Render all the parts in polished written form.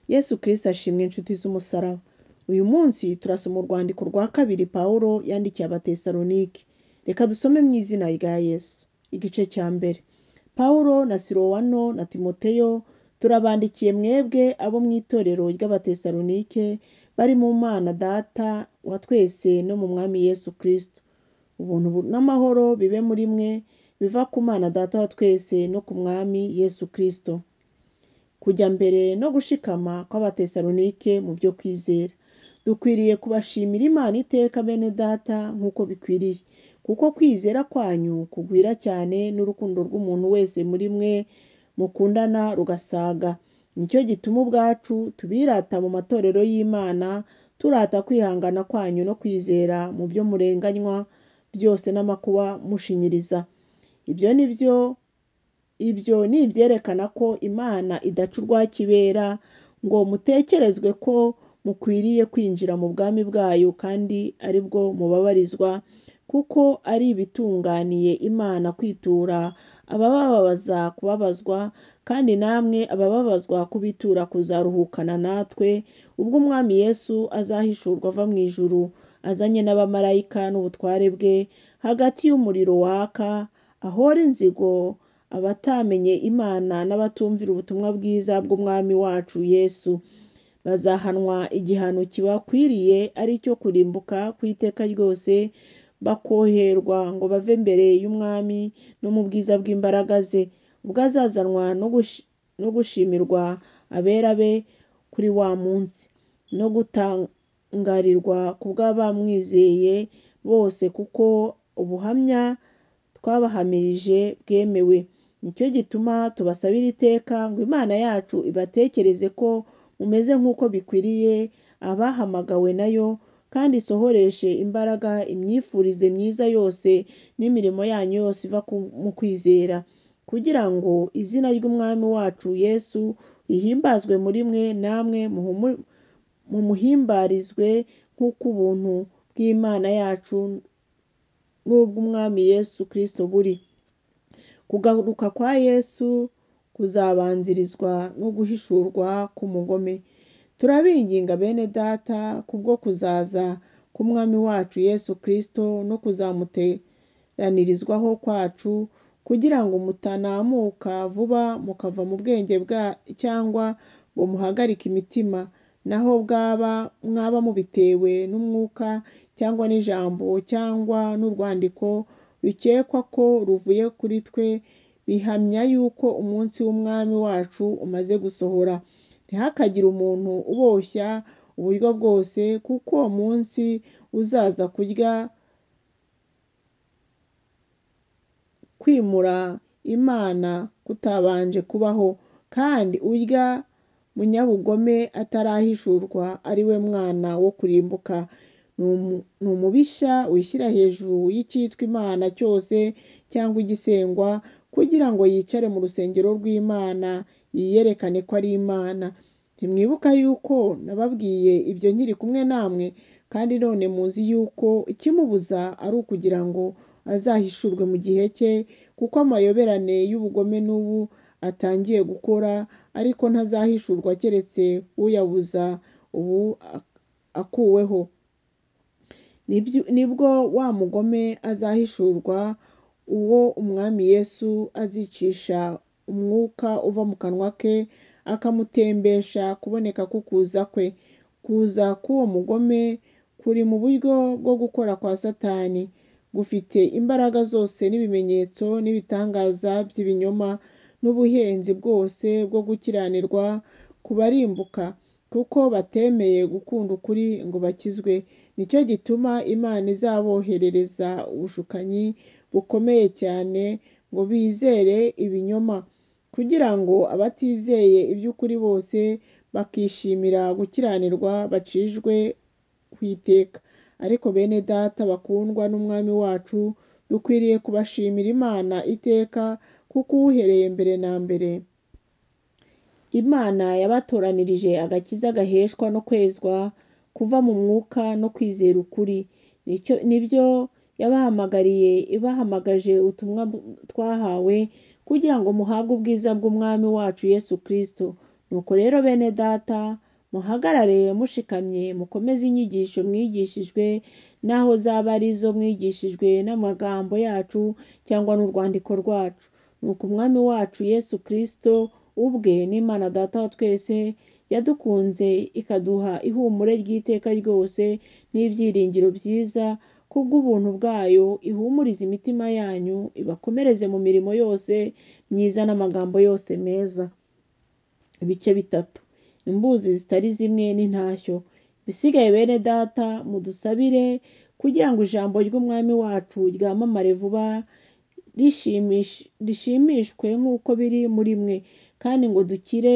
Yesu Kristo ashimwe inshuti z'umusaraba. Uyu munsi turasoma urwandiko rwa kabiri Pawulo yandikiye Abatesalonike. Reka dusome mu izina rya Yesu. Igice cya mbere. Pawulo na Silowano na Timoteyo turabandikiye mwebwe abo mu itorero ry'Abatesalonike bari mu Mana Data wa twese no mu Mwami Yesu Kristo. Ubuntu n'amahoro bibe muri mwe biva ku Mana Data wa twese no ku Mwami Yesu Kristo. Kujya mbere no gushikama kw'Abatesalonike mu byo kwizera. Dukwiriye kubashimira Imana iteka bene Data nk'uko bikwiriye, kuko kwizera kwanyu kugwira cyane n'urukundo rw'umuntu wese muri mwe mukundana rugasaga. Nicyo gituma ubwacu tubirata mu matorero y'Imana, turata kwihangana kwanyu no kwizera mu byo murenganywa byose n'amakuba mushinyiriza. Ibyo ni ibyerekana ko Imana idaca urwa kibera ngo mutekerezwe ko mukwiriye kwinjira mu bwami bwayo kandi ari bwo mubabarizwa, kuko ari ibitunganiye Imana kwitura abababaza kubabazwa, kandi namwe abababazwa kubitura kuzaruhukana natwe, ubwo Umwami Yesu azahishurwa ava mu ijuru azanye n'abamarayika n'ubutware bwe, hagati y'umuriro waka, ahora inzigo abatamenye Imana n'abatumvira ubutumwa bwiza bw'Umwami wacu Yesu. Bazahanwa igihano kibakwiriye ari cyo kurimbuka kw'iteka ryose, bakoherwa ngo bave mbere y'Umwami no mu bwiza bw'imbaraga ze, ubwo azazanwa no gushimirwa abera be kuri wa munsi, no gutangarirwa kubw'abamwizeye bose, kuko ubuhamya twabahamirije bwemewe. Nicyo gituma tubasabira iteka ngo Imana yacu ibatekereze ko mumeze nk'uko bikwiriye abahamagawe nayo, kandi isohoreshe imbaraga imyifurize myiza yose n'imirimo yanyu yose iva mu kwizera, kugira ngo izina ry'Umwami wacu Yesu rihimbazwe muri mwe, namwe mumuhimbarizwe nk'uko ubuntu bw'Imana yacu n'ubw'Umwami Yesu Kristo buri. Kugaruka kwa Yesu kuzabanzirizwa no guhishurwa k'umugome. Turabinginga bene Data kubwo kuzaza k'Umwami wacu Yesu Kristo no kuzamuteranirizwaho kwacu, kugira ngo mutanamuka vuba mukava mu bwenge bwa cyangwa ngo muhagarike imitima, naho bwaba mwaba mubitewe n'umwuka cyangwa n'ijambo cyangwa n'urwandiko bikekwa ko ruvuye kuri twe, bihamya yuko umunsi w'Umwami wacu umaze gusohora. Ntihakagire umuntu uboshya uburyo bwose, kuko uwo munsi uzaza kurya kwimura Imana kutabanje kubaho, kandi urya munyabugome atarahishurwa ari we mwana wo kurimbuka. Ni umubisha wishyira hejuru y'icyitwa Imana cyose cyangwa igisengwa, kugira ngo yicare mu rusengero rw'Imana yiyerekane ko ari Imana. Ntimwibuka yuko nababwiye ibyo nkiri kumwe namwe, kandi none muzi yuko ikimubuza ari ukugira ngo azahishurwe mu gihe cye, kuko amayoberane y'ubugome n'ubu atangiye gukora, ariko ntazahishurwa keretse uyabuza ubu akuweho. Nibwo wa mugome azahishurwa, uwo Umwami Yesu azicisha umwuka uva mu kanwa ke, akamutembesha kuboneka k'ukuza kwe. Kuza k'uwo mugome kuri mu buryo bwo gukora kwa Satani, gufite imbaraga zose n'ibimenyetso n'ibitangaza by'ibinyoma n'ubuhenzi bwose bwo gukiranirwa kubarimbuka, kuko batemeye gukunda ukuri ngo bakizwe. Nicyo gituma Imana izaboherereza ubushukanyi bukomeye cyane ngo bizere ibinyoma, kugira ngo abatizeye iby'ukuri bose bakishimira gukiranirwa bacijwe ku iteka. Ariko bene Data bakundwa n'Umwami wacu, dukwiriye kubashimira Imana iteka, kuko uhereye mbere na mbere Imana yabatoranirije agakiza gaheshwa no kwezwa kuva mu mwuka no kwizera ukuri. Nibyo yabahamagariye, ibahamagaje ubutumwa twahawe, kugira ngo muhabwe ubwiza bw'Umwami wacu Yesu Kristo. Nuko rero bene data, muhagarare mushikamye, mukomeze inyigisho mwigishijwe, naho zaba ari izo mwigishijwe n'amagambo yacu cyangwa n'urwandiko rwacu. Nuko Umwami wacu Yesu Kristo ubwe n'Imana Data wa twese yadukunze ikaduha ihumure ry'iteka ryose n'ibyiringiro byiza, kubw'ubuntu bwayo ihumurize imitima yanyu, ibakomereze mu mirimo yose myiza n'amagambo yose meza. Ibice bitatu. Imbuzi zitari zimwe n'intashyo. Ibisigaye bene data, mudusabire kugira ngo ijambo ry'Umwami wacu ryamamare vuba, rishimishwe nk'uko biri muri mwe, kandi ngo dukire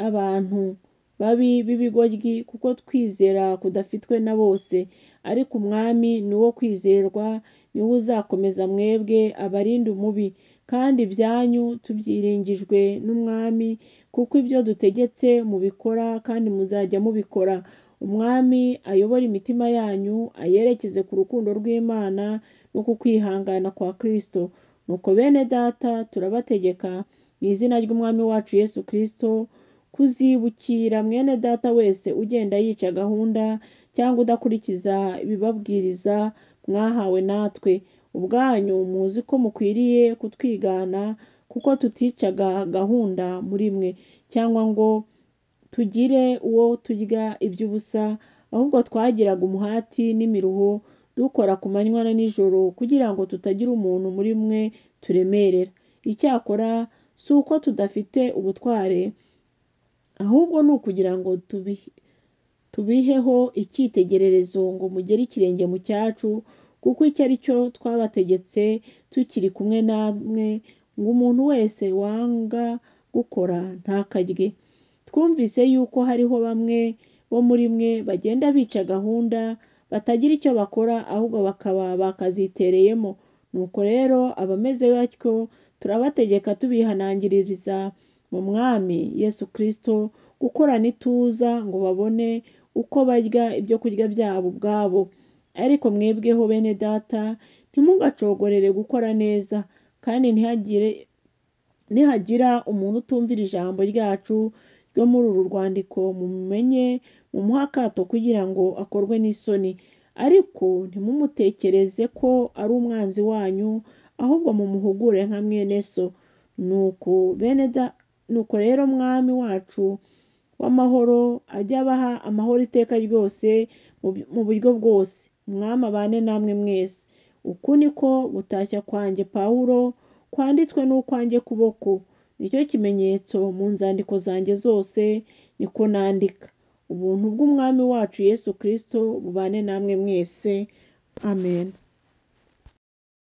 abantu babi b'ibigoryi, kuko twizera kudafitwe na bose. Ariko Umwami ni uwo kwizerwa, ni we uzakomeza mwebwe abarinde umubi. Kandi ibyanyu tubyiringijwe n'Umwami, kuko ibyo dutegetse mubikora kandi muzajya mubikora. Umwami ayobore imitima yanyu, ayerekeze ku rukundo rw'Imana no ku kwihangana kwa Kristo. Nuko bene data, turabategeka mu izina ry'Umwami wacu Yesu Kristo kuzibukira mwene data wese ugenda yica gahunda cyangwa udakurikiza ibibabwiriza mwahawe natwe. Ubwanyu muzi ko mukwiriye kutwigana, kuko tuticaga gahunda muri mwe, cyangwa ngo tugire uwo turya iby'ubusa, ahubwo twagiraga umuhati n'imiruho dukora ku manywa na nijoro, kugira ngo tutagira umuntu muri mwe turemerera. Icyakora si uko tudafite ubutware, ahubwo ni ukugira ngo tubiheho icyitegererezo ngo mugere ikirenge mu cyacu, kuko icyo ari cyo twabategetse tukiri kumwe namwe, ngo umuntu wese wanga gukora ntakarye. Twumvise yuko hariho bamwe bo muri mwe bagenda bica gahunda, batagira icyo bakora, ahubwo bakaba bakazitereyemo. Nuko rero abameze batyo turabategeka tubihanangiririza mu Mwami Yesu Kristo gukorana ituza, ngo babone uko barya ibyo kurya byabo ubwabo. Ariko mwebweho bene data, ntimugacogorere gukora neza, kandi nihagira umuntu utumvira ijambo ryacu ryo muri uru rwandiko, mumumenye, mumuhe akato kugira ngo akorwe n'isoni. Ariko ntimumutekereze ko ari umwanzi wanyu, ahubwo mumuhugure nka mwene so. Nuko rero Mwami wacu w'amahoro ajye abaha amahoro iteka ryose mu buryo bwose. Umwami abane namwe mwese. Uku niko gutashya kwanjye Pawulo, kwanditswe n'ukwanjye kuboko. Nicyo kimenyetso mu nzandiko zanjye zose, niko nandika. Ubuntu bw'Umwami wacu Yesu Kristo bubane namwe mwese. Amen.